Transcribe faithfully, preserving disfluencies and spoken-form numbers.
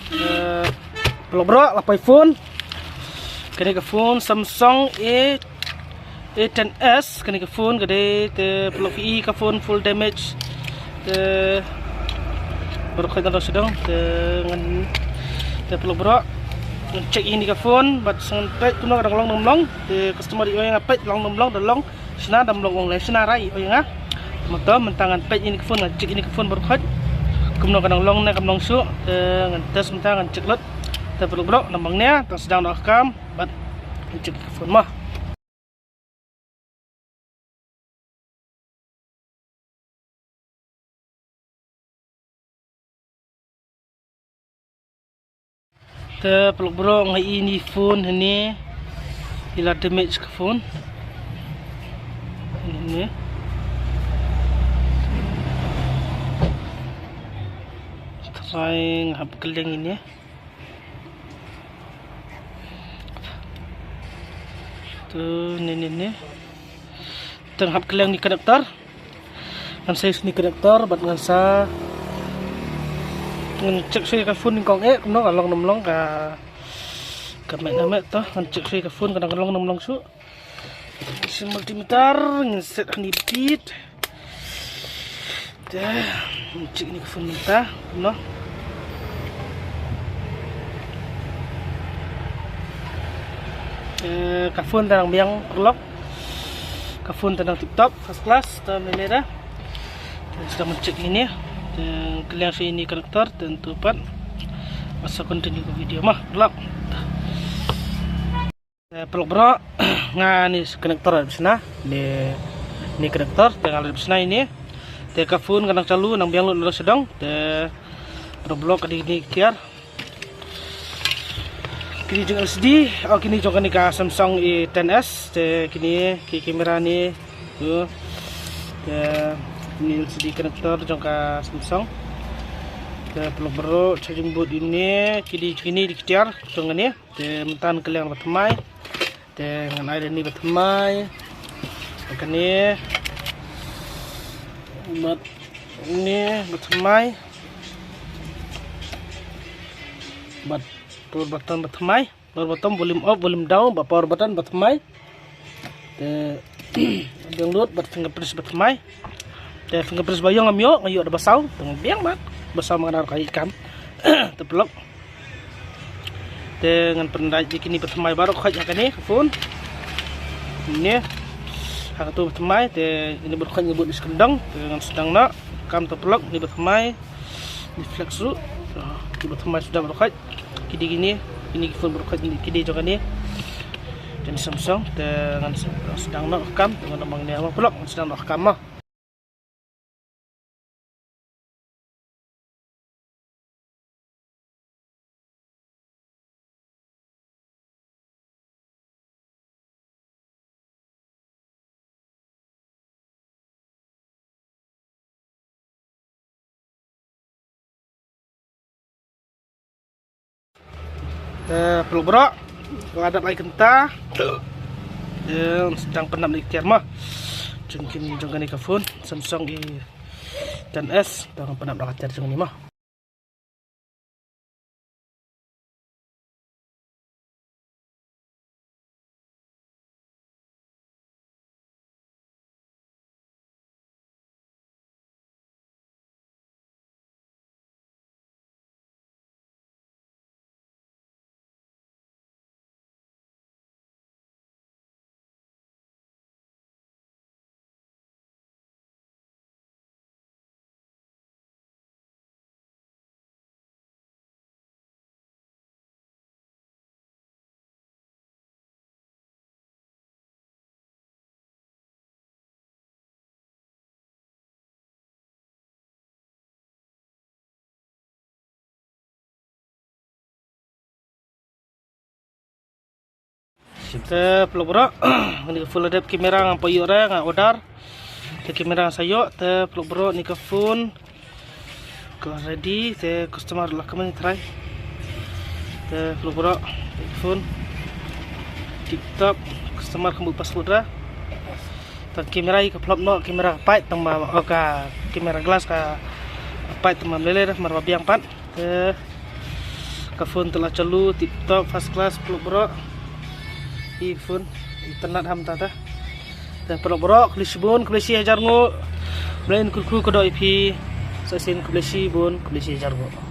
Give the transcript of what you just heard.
Eh, paralok baroh, la poi phone. Kane ka phone Samsung A, A ten S, kane ka phone ka dei, te paralok phi i ka phone full damage. Te baroh khoit na dong sha dong, te ngan, te paralok baroh, ngan check ïa kane ka phone bad sa ngan peit kumno ka dang long dang long. Te customer i ong ïa nga peit long dang long, dang long shna, dang long ong lei shna, rai i ong ïa nga. Te mynta, mynta ngan peit ïa kane ka phone, ngan check ïa kane ka phone baroh khoit kumno ka dang long ne kam long shuh. Te ngan test mynta, ngan check lut. Te paralok baroh, nang bang nia, tang sdang noh kam bad ngan check ïa ka phone mo. Te paralok baroh, nga i ine i phone hangne i la damage ka phone. Hangne. Try nga hap kylleng ine. Tu, ne, ne, ne. Tang hap kylleng ine i connector. Ngan sa ïoh ine i connector bad ngan sa, ngan check shuwa ïa ka phone nyngkong eh kumno ka long ne ym long, ka, ka meh ne ym meh. To ngan check shuwa ïa ka phone ka dang long ne ym long shuh. Sa multimeter ngin set hangne beit. Te, check ine ka phone mynta, no. Eh, ka phone te dang biang paralok. Ka phone te dang tip top, first class, te mynta. Te sa ngan check ine. Te kylleng shuwa ine i connector, te nangta pat ngan sa continue ka video mo, paralok. Eh, paralok baroh, nga ine i connector la dep shna, ine, ine i connector, te nga la dep shna ine. Te ka phone ka dang chalu, nang biang lut na dong sha dong, te paralok baroh, ka dei kine ki tiar. Kine jong L C D, oh, kine jong kane ka Samsung A ten S, te kine ki camera ne, tu. Te kine L C D connector jong ka Samsung. Te paralok baroh, charging board ine, kine, kine dei ki tiar jong kane. Te mynta ngan kylleng na ba thymmai. Te ngan ai da ine ba thymmai. Kane. Bad ine ba thymmai. Bad power button ba thymmai. Power button, volume up, volume down, bad power button ba thymmai. Te biang lut bad fingerprint ba thymmai. Te fingerprint ba ïong ngam ïoh, nga ïoh da ba saw, te nga biang bad ba saw ma nga nang ka ïa kam. Te paralok. Te ngan pyndait ïa kine ba thymmai baroh khoit ha kane ka phone. Ne. Ha katu ba thymmai, te ine baroh khoit nga bud ïa shi kyndong, te ngan sdang noh kam, te paralok, ine ba thymmai. Reflex ruh. Ki ba thymmai suda baroh khoit. Ki dei kine, kine ki phone baroh khoit, kine ki dei jong kane. Kane Samsung, te ngan sdang noh kam, te ngan ong ma nga ïa paralok, ngan sdang noh kam mo. Eh, paralok baroh, la dep lai kynta. Eh, sdang pyndap ïa ki tiar mo. Jong kane, jong kane ka phone Samsung A ten S, sdang pyndap ïa ki tiar jong kane mo. Te paralok baroh, kane ka phone la dep camera nga poi ïoh re, nga order. Te camera sa ïoh, te paralok baroh, kane ka phone ka ready, te customer la kmen trai. Te paralok baroh, kane ka phone tip top, customer ka mut passport ra. Te camera ka phlop noh, camera ka pait tang ba, oh, ka camera glass ka pait tang ba mlele re, mar ba biang pat. Te Ka phone te la chalu tip top first class paralok baroh. I phone i tynat ham ta ta. Te paralok baroh khublei shibun, khublei shi hajar nguh. Blei un kyrkhu kyrdoh ïa phi. Sa shisien khublei shibun, khublei shi hajar nguh.